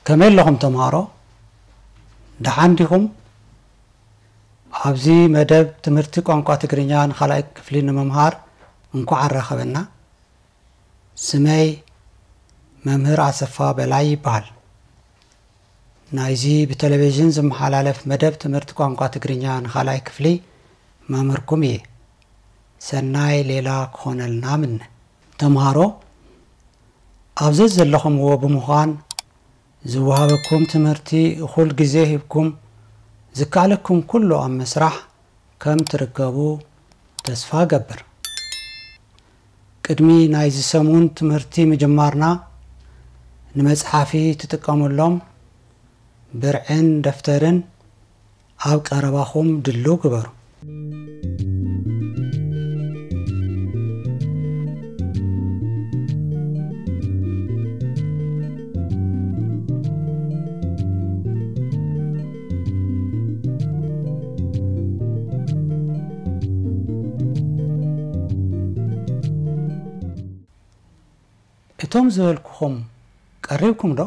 ከመይ ኣለኹም ተምሃሮ? ደሓን ዲኹም? ኣብዚ መደብ ትምህርቲ ቋንቋ ትግርኛ ንኻልኣይ ክፍሊ ንምምሃር እንኳዕ ኣራኸበና። ስመይ መምህር ኣሰፋ በላይ ይበሃል። ናይዚ ብቴሌቪዥን ዝመሓላለፍ መደብ ትምህርቲ ቋንቋ ትግርኛ ንኻልኣይ ክፍሊ መምህርኩም እየ። ሰናይ ሌላ ክኾነልና ምነ። ተምሃሮ፣ ኣብ ዘዘለኹምዎ ብምዃን ዝወሃበኩም ትምህርቲ እኹል ግዜ ሂብኩም ዝከኣለኩም ኩሉ ኣብ ምስራሕ ከም ትርከቡ ተስፋ እገብር። ቅድሚ ናይዚ ሰሙን ትምህርቲ ምጅማርና ንመጽሓፊ ትጥቀሙሎም ብርዕን ደፍተርን ኣብ ቀረባኹም ድልው ግበሩ። እቶም ዝበልኩኹም ቀሪብኩም ዶ?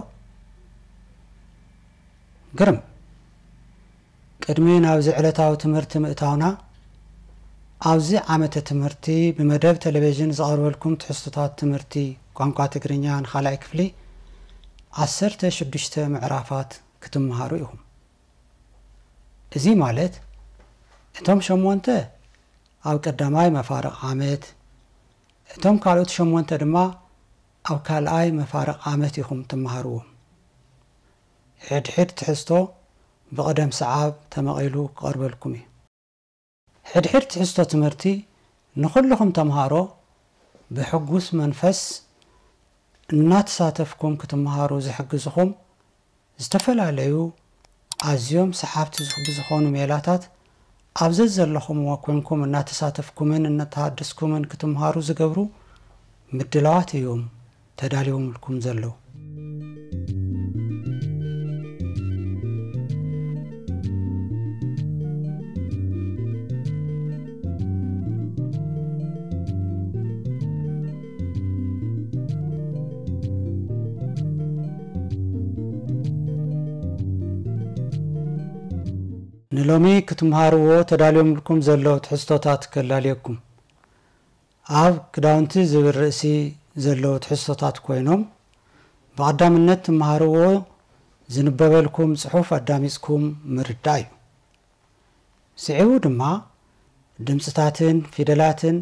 ግርም። ቅድሚ ናብዚ ዕለታዊ ትምህርቲ ምእታውና፣ ኣብዚ ዓመተ ትምህርቲ ብመደብ ቴሌቪዥን ዝቐርበልኩም ትሕዝቶታት ትምህርቲ ቋንቋ ትግርኛ ንኻልኣይ ክፍሊ ዓሰርተ ሽዱሽተ ምዕራፋት ክትመሃሩ ኢኹም። እዚ ማለት እቶም ሸሞንተ ኣብ ቀዳማይ መፋርቕ ዓመት፣ እቶም ካልኦት ሸሞንተ ድማ ኣብ ካልኣይ መፋርቕ ዓመት ኢኹም ትመሃርዎም። ሕድሕድ ትሕዝቶ ብቕደም ሰዓብ ተመቒሉ ክቐርበልኩም እዩ። ሕድሕድ ትሕዝቶ ትምህርቲ ንኹልኹም ተምሃሮ ብሕጉስ መንፈስ እናተሳተፍኩም ክትመሃሩ ዝሕግዝኹም ዝተፈላለዩ ኣዝዮም ሰሓብቲ ዝኽ-፣ ብዝኾኑ ሜላታት ኣብ ዘዘለኹምዎ ኮንኩም እናተሳተፍኩምን እናተሃደስኩምን ክትምሃሩ ዝገብሩ ምድላዋት እዮም ተዳልዮምልኩም ዘለዉ። ንሎሚ ክትምሃርዎ ተዳልዮምልኩም ዘለዉ ትሕዝቶታት ከላልየኩም። ኣብ ክዳውንቲ ዝብል ርእሲ ዘለዉ ትሕዝቶታት ኮይኖም፣ ብቐዳምነት ትምሃርዎ ዝንበበልኩም ጽሑፍ ኣዳሚጽኩም ምርዳእ እዩ። ስዒቡ ድማ ድምጽታትን ፊደላትን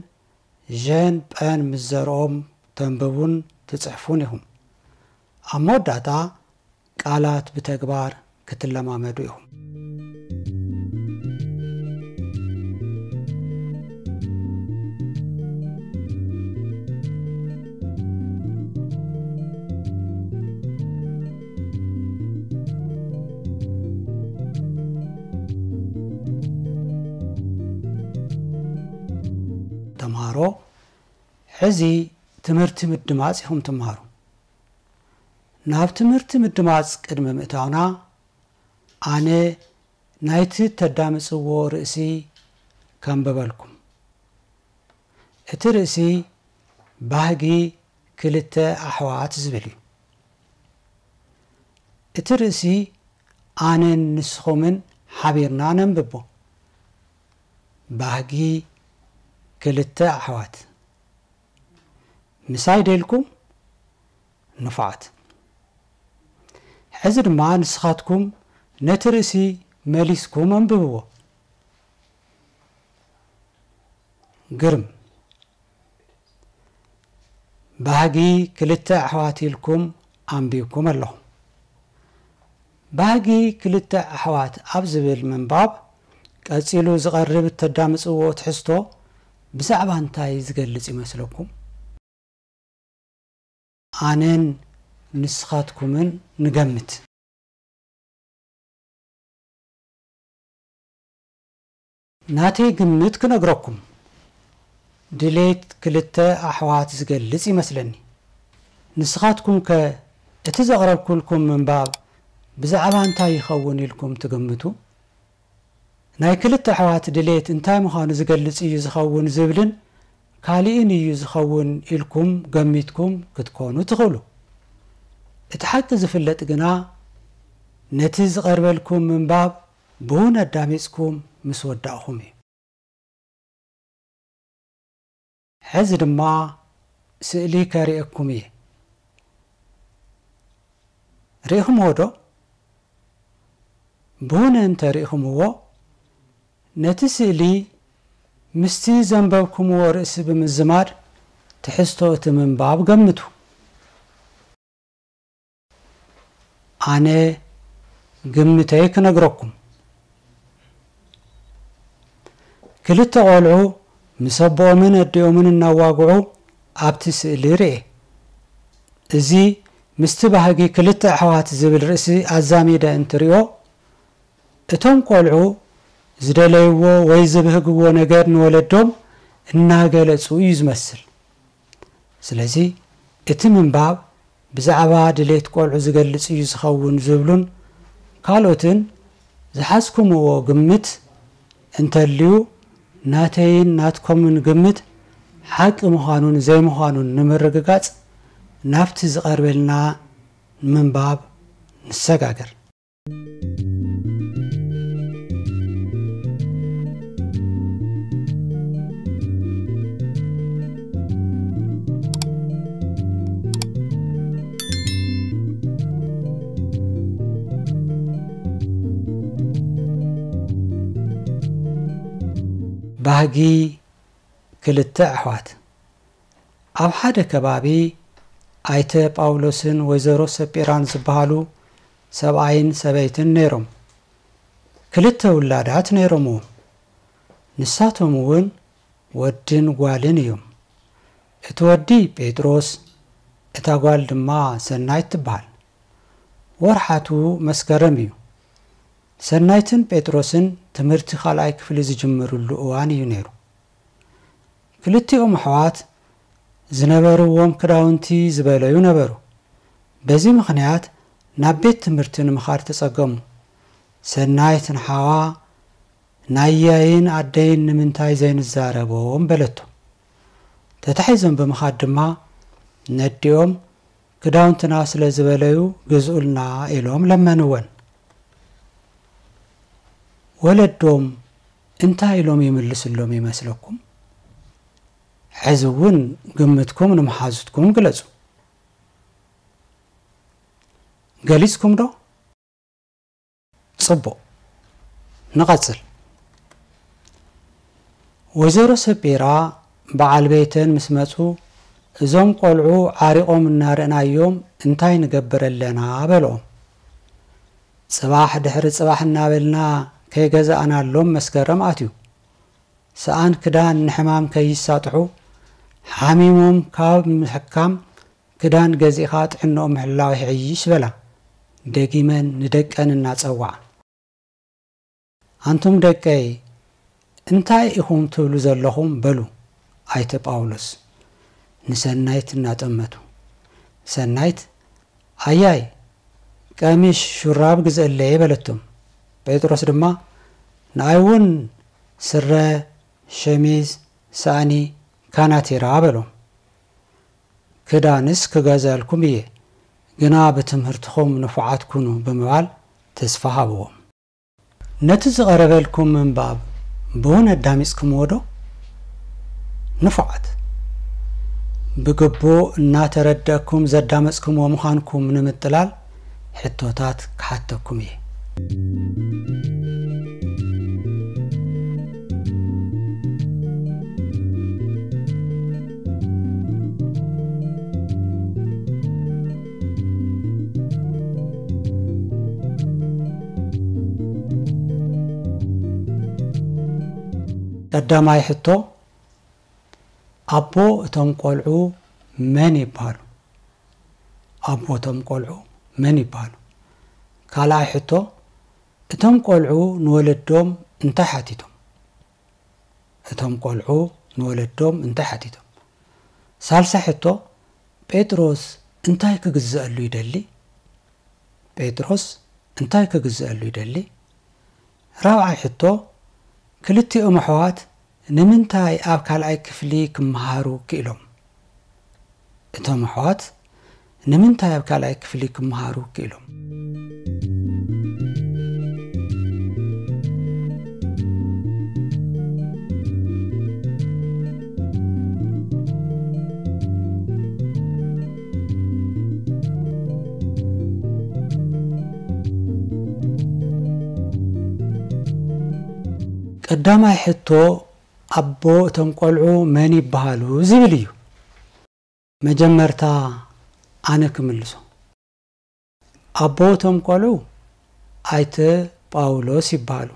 ዠን ጳን ምስ ዘርኦም ተንብቡን ትጽሕፉን ኢኹም። ኣብ መወዳእታ ቃላት ብተግባር ክትለማመዱ ኢኹም። ተምሃሮ፣ ሕዚ ትምህርቲ ምድማጽ ኢኹም ትምሃሩ። ናብ ትምህርቲ ምድማጽ ቅድሚ ምእታውና፣ ኣነ ናይቲ ተዳምጽዎ ርእሲ ከንብበልኩም። እቲ ርእሲ ባህጊ ክልተ ኣሕዋት ዝብል እዩ። እቲ ርእሲ ኣነን ንስኹምን ሓቢርና ነንብቦ። ባህጊ ክልተ ኣሕዋት። ምሳይ ደልኩም ንፉዓት። ሕዚ ድማ ንስኻትኩም ነቲ ርእሲ መሊስኩም ኣንብብዎ። ግርም። ባህጊ ክልተ ኣሕዋት ኢልኩም ኣንቢብኩም ኣለኹም። ባህጊ ክልተ ኣሕዋት ኣብ ዝብል ምንባብ ቀጺሉ ዝቐርብ እተዳምጽዎ ትሕዝቶ ብዛዕባ እንታይ ዝገልጽ ይመስለኩም? ኣነን ንስኻትኩምን ንገምት። ናተይ ግምት ክነግረኩም። ድሌት ክልተ ኣሕዋት ዝገልጽ ይመስለኒ። ንስኻትኩም ከ እቲ ዘቕረብኩልኩም ምንባብ ብዛዕባ እንታይ ይኸውን ኢልኩም ትግምቱ? ናይ ክልተ ኣሕዋት ድሌት እንታይ ምዃኑ ዝገልጽ እዩ ዝኸውን ዝብልን ካልእን እዩ ዝኸውን ኢልኩም ገሚትኩም ክትኮኑ ትኽእሉ። እቲ ሓቂ ዝፍለጥ ግና ነቲ ዝቐርበልኩም ምንባብ ብውን ኣዳሚጽኩም ምስ ወዳእኹም እዩ። ሕዚ ድማ ስእሊ ከርእየኩም እየ። ርኢኹምዎ ዶ? ብውን እንተ ርኢኹምዎ፣ ነቲ ስእሊ ምስቲ ዘንበብኩምዎ ርእሲ ብምዝማድ ትሕዝቶ እቲ ምንባብ ገምቱ። ኣነ ግምተይ ክነግረኩም። ክልተ ቆልዑ ምስ ኣቦኦምን ኣዲኦምን እናዋግዑ ኣብቲ ስእሊ ርኤ። እዚ ምስቲ ባህጊ ክልተ ኣሕዋት ዝብል ርእሲ ኣዛሚደ እንትሪኦ፣ እቶም ቆልዑ ዝደለይዎ ወይ ዝብህግዎ ነገር ንወለዶም እናገለጹ እዩ ዝመስል። ስለዚ እቲ ምንባብ ብዛዕባ ድሌት ቆልዑ ዝገልጽ እዩ ዝኸውን ዝብሉን ካልኦትን ዝሓዝኩምዎ ግምት እንተልዩ፣ ናተይን ናትኮምን ግምት ሓቂ ምዃኑን ዘይምዃኑን ንምርግጋጽ ናብቲ ዝቐርበልና ምንባብ ንሰጋገር። ባህጊ ክልተ ኣሕዋት። ኣብ ሓደ ከባቢ ኣይተ ጳውሎስን ወይዘሮ ሰጲራን ዝበሃሉ ሰብኣይን ሰበይትን ነይሮም። ክልተ ውላዳት ነይሮምዎም። ንሳቶም እውን ወድን ጓልን እዮም። እቲ ወዲ ጴጥሮስ፣ እታ ጓል ድማ ሰናይት ትበሃል። ወርሓቱ መስከረም እዩ። ሰናይትን ጴጥሮስን ትምህርቲ ካልኣይ ክፍሊ ዝጅምርሉ እዋን እዩ ነይሩ። ክልቲኦም ኣሕዋት ዝነበርዎም ክዳውንቲ ዝበለዩ ነበሩ። በዚ ምኽንያት ናብ ቤት ትምህርቲ ንምኻድ ተጸገሙ። ሰናይት ንሓዋ፣ "ናያይን ኣደይን ንምንታይ ዘይንዛረቦም?" በለቶ። ተታሒዞም ብምኻድ ድማ ነዲኦም፣ "ክዳውንትና ስለ ዝበለዩ ግዝኡልና" ኢሎም ለመንወን። ወለዶም እንታይ ኢሎም ይምልስሎም ይመስለኩም? ሕዚ እውን ግምትኩም ንመሓዙትኩም ግለጹ። ገሊጽኩም ዶ? ጽቡቕ። ንቐጽል። ወይዘሮ ሰጲራ በዓል ቤተን ምስ መጹ፣ "እዞም ቆልዑ ዓሪቖም እናረእናዮም እንታይ ንገብር ኣለና?" በልኦም። ጽባሕ ድሕሪ ጽባሕ እናበልና ከይገዛእናሎም መስከረም ኣትዩ። ሰኣን ክዳን ንሕማም ከይሳጥሑ፣ ሓሚሞም ካብ ምሕካም ክዳን ገዚእኻ ጥዕንኦም ምሕላው ይሕይሽ በላ፣ ደጊመን ንደቀን እናጸውዓ። "ኣንቱም ደቀይ፣ እንታይ ኢኹም ትብሉ ዘለኹም?" በሉ ኣይተ ጳውሎስ ንሰናይት እናጠመቱ። ሰናይት፣ "ኣያይ፣ ቀሚሽ ሹራብ ግዝአለይ" በለቶም። ጴጥሮስ ድማ፣ "ንኣይ እውን ስረ፣ ሸሚዝ፣ ሳእኒ፣ ካናቲራ" በሎም። "ክዳንስ ክገዝኣልኩም እየ፣ ግና ብትምህርትኹም ንፉዓት ኩኑ" ብምባል ተስፋ ሃብዎም። ነቲ ዝቐረበልኩም ምንባብ ብውን ኣዳሚጽኩምዎ ዶ? ንፉዓት። ብግቡእ እናተረደእኩም ዘዳመጽኩምዎ ምዃንኩም ንምጥላል ሕቶታት ክሓተኩም እየ። ቀዳማይ ሕቶ፣ ኣቦ እቶም ቆልዑ መን ይበሃሉ? ኣቦ እቶም ቆልዑ መን ይበሃሉ? ካልኣይ ሕቶ፣ እቶም ቆልዑ ንወለዶም እንታይ ሓቲቶም? እቶም ቆልዑ ንወለዶም እንታይ ሓቲቶም? ሳልሳይ ሕቶ፣ ጴጥሮስ እንታይ ክግዝአሉ ይደሊ? ጴጥሮስ እንታይ ክግዝአሉ ይደሊ? ራብዓይ ሕቶ፣ ክልቲኦም ኣሕዋት ንምንታይ ኣብ ካልኣይ ክፍሊ ክመሃሩ ክኢሎም? እቶም ኣሕዋት ንምንታይ ኣብ ካልኣይ ክፍሊ ክመሃሩ ክኢሎም? ቀዳማይ ሕቶ፣ ኣቦ እቶም ቆልዑ መን ይበሃሉ ዝብል እዩ። መጀመርታ ኣነ ክምልሶ። ኣቦ እቶም ቆልዑ ኣይተ ጳውሎስ ይበሃሉ።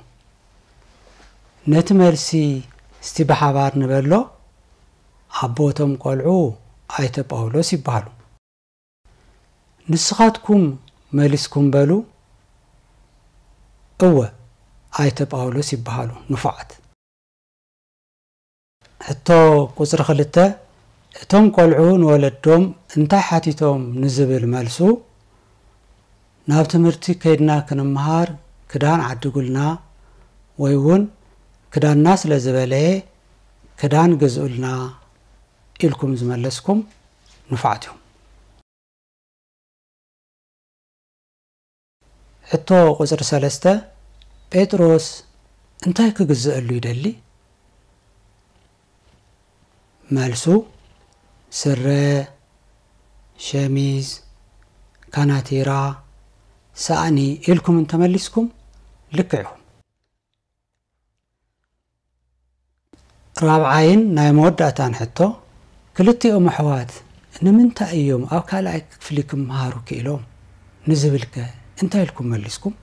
ነቲ መልሲ እስቲ ብሓባር ንበሎ። ኣቦ እቶም ቆልዑ ኣይተ ጳውሎስ ይበሃሉ። ንስኻትኩም መሊስኩም በሉ። እወ፣ ኣይተ ጳውሎስ ይበሃሉ። ንፉዓት። ሕቶ ቁጽሪ ክልተ፣ እቶም ቆልዑ ንወለዶም እንታይ ሓቲቶም ንዝብል መልሱ፣ ናብ ትምህርቲ ከይድና ክንምሃር ክዳን ዓድጉልና ወይ እውን ክዳንና ስለ ዝበለየ ክዳን ግዝኡልና ኢልኩም ዝመለስኩም ንፉዓት እዮም። ሕቶ ቁጽሪ ሰለስተ፣ ጴጥሮስ እንታይ ክግዝአሉ ይደሊ? መልሱ፣ ስረ፣ ሸሚዝ፣ ካናቲራ፣ ሳእኒ ኢልኩም እንተመሊስኩም ልክዕ ኢኹም። ራብዓይን ናይ መወዳእታን ሕቶ፣ ክልቲኦም ኣሕዋት ንምንታይ እዮም ኣብ ካልኣይ ክፍሊ ክመሃሩ ክኢሎም ንዝብልከ እንታይ ኢልኩም መሊስኩም?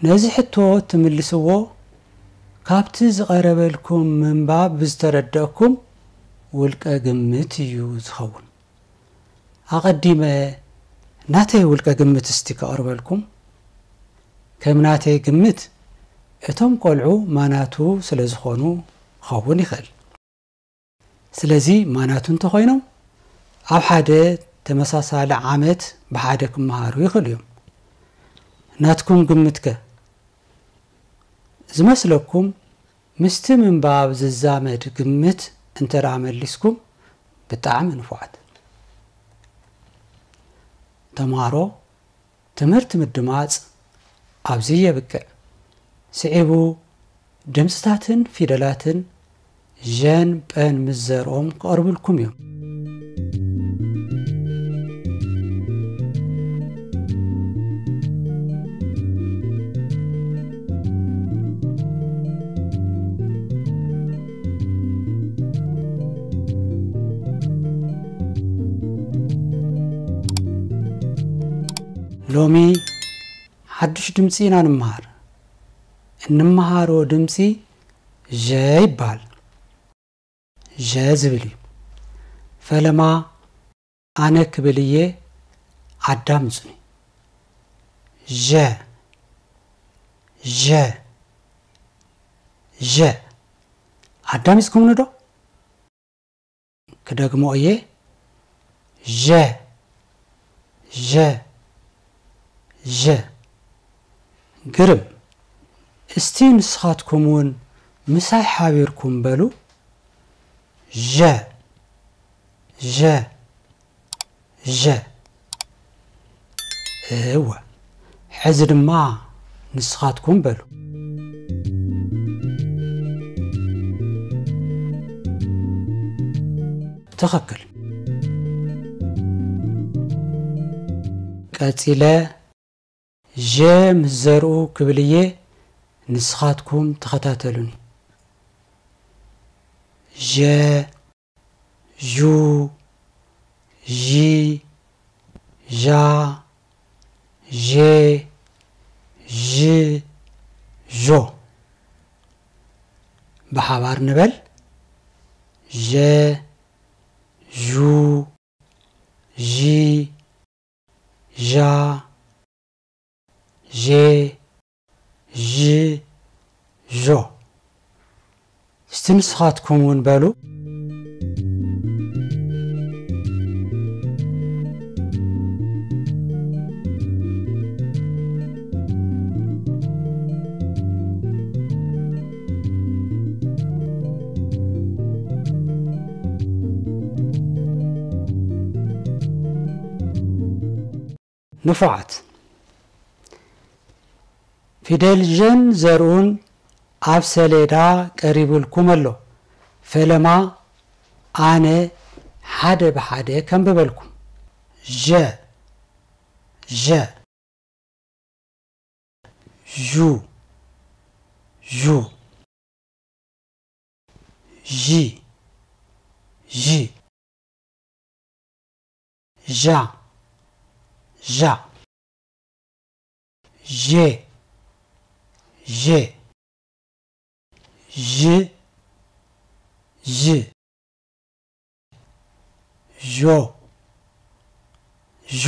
ነዚ ሕቶ ትምልስዎ ካብቲ ዝቐረበልኩም ምንባብ ብዝተረደእኩም ውልቀ ግምት እዩ ዝኸውን። ኣቐዲመ ናተይ ውልቀ ግምት እስቲ ከቕርበልኩም። ከም ናተይ ግምት እቶም ቆልዑ ማናቱ ስለ ዝኾኑ ክኸውን ይኽእል። ስለዚ ማናቱ እንተኾይኖም ኣብ ሓደ ተመሳሳሊ ዓመት ብሓደ ክመሃሩ ይኽእሉ እዮም። ናትኩም ግምትከ? ዝመስለኩም ምስቲ ምንባብ ዝዛመድ ግምት እንተ ደኣ መሊስኩም ብጣዕሚ ንፉዓት። ተምሃሮ፣ ትምህርቲ ምድማጽ ኣብዚ የብቅዕ። ስዒቡ ድምጽታትን ፊደላትን ዠን ጳን ምስ ዘርኦም ክቐርብልኩም እዮም። ሎሚ ሓድሽ ድምጺ ኢና ንምሃር። እንመሃሮ ድምጺ ዠ ይበሃል። ዠ ዝብል እዩ። ፈለማ ኣነ ክብል እየ፣ ኣዳምጹኒ። ዠ፣ ዠ፣ ዠ። ኣዳሚጽኩምኒ ዶ? ክደግሞ እየ። ዠ፣ ዠ፣ ዠ። ግርም። እስቲ ንስኻትኩም እውን ምሳይ ሓቢርኩም በሉ። ዠ፣ ዠ፣ ዠ። እወ፣ ሕዚ ድማ ንስኻትኩም በሉ። ትኽክል። ቀጺለ ዠ ምስ ዘርኡ ክብል እየ፣ ንስኻትኩም ተኸታተሉኒ። ዠ፣ ዡ፣ ዢ፣ ዣ፣ ዤ፣ ዥ፣ ዦ። ብሓባር ንበል። ዠ፣ ዡ፣ ዢ፣ ዣ፣ ዤ፣ ዥ፣ ዦ። እስቲ ንስኻትኩም እውን በሉ። ንፉዓት። ፊደል ዠን ዘርኡን ኣብ ሰሌዳ ቀሪቡልኩም ኣሎ። ፈለማ ኣነ ሓደ ብሓደ ከንብበልኩም። ዠ፣ ዠ፣ ዡ፣ ዡ፣ ዢ፣ ዢ፣ ዣ፣ ዣ፣ ዤ፣ ዤ፣ ዥ፣ ዥ፣ ዦ፣ ዦ።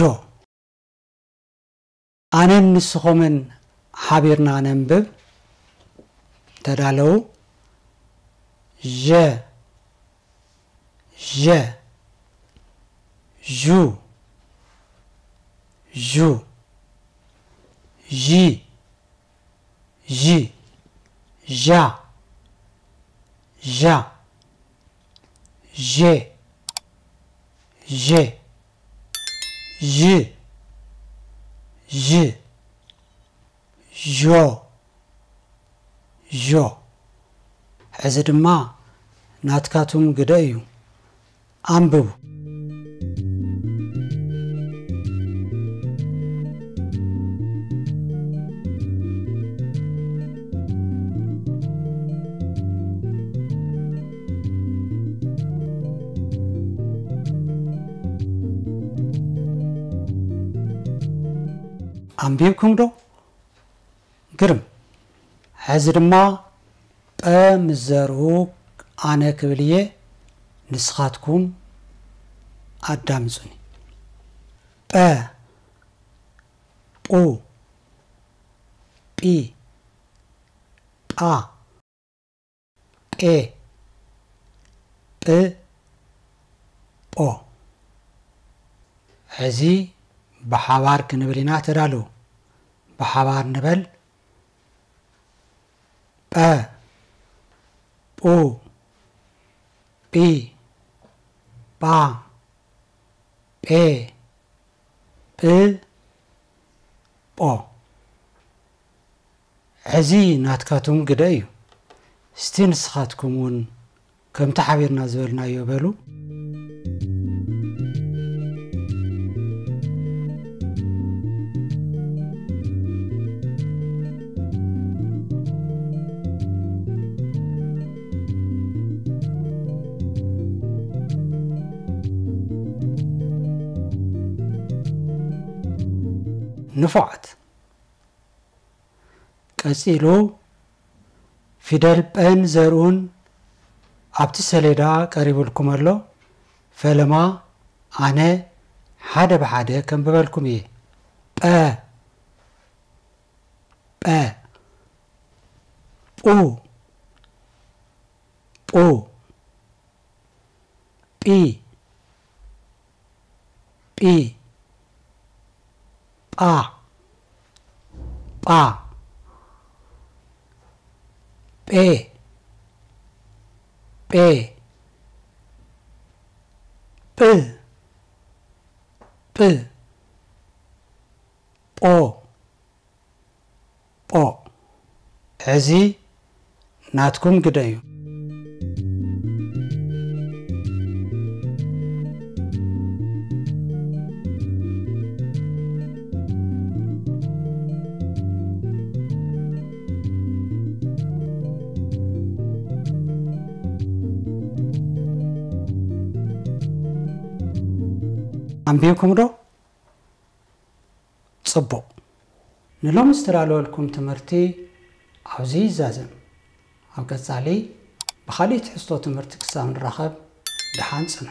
ኣነን ንስኹምን ሓቢርና ነንብብ። ተዳለዉ። ዠ፣ ዠ፣ ዡ፣ ዡ፣ ዢ፣ ዢ፣ ዣ፣ ዣ፣ ዤ፣ ዤ፣ ዥ፣ ዥ፣ ዦ፣ ዦ። ሕዚ ድማ ናትካቱም ግደ እዩ። ኣንብቡ። ኣንቢብኩም ዶ? ግርም። ሕዚ ድማ ጰ ምስ ዘርኡ ኣነ ክብል እየ፣ ንስኻትኩም ኣዳምጹኒ። ጰ፣ ጴ፣ ጳ፣ ጴ፣ ጴ፣ ጵ፣ ጶ። ሕዚ ብሓባር ክንብል ኢና። ተዳለዉ። ብሓባር ንበል። ጳ፣ ጳ፣ ጳ፣ ጳ፣ ጳ፣ ጳ፣ ጳ፣ ጳ። ሕዚ ናትካቱም ግደ እዩ። እስቲ ንስኻትኩም እውን ከምቲ ሓቢርና ዝበልናዮ በሉ። ንፉዓት። ቀጺሉ ፊደል ጳን ዘርኡን ኣብቲ ሰሌዳ ቀሪቡልኩም ኣሎ። ፈለማ ኣነ ሓደ ብሓደ ከንብበልኩም እየ። ጳ፣ ጳ፣ ጳ፣ ጳ፣ ጳ፣ ጳ፣ ጳ፣ ጳ፣ ጳ፣ ጳ፣ ጳ፣ ጳ፣ ጳ፣ ጳ። ሕዚ ናትኩም ግደ እዩ። ኣንቢብኩም ዶ? ጽቡቕ። ንሎሚ ዝተዳለወልኩም ትምህርቲ ኣብዚ ይዛዘም። ኣብ ቀጻሊ ብኻልእ ትሕዝቶ ትምህርቲ ክሳብ ንራኸብ ደሓን ጽንሑ።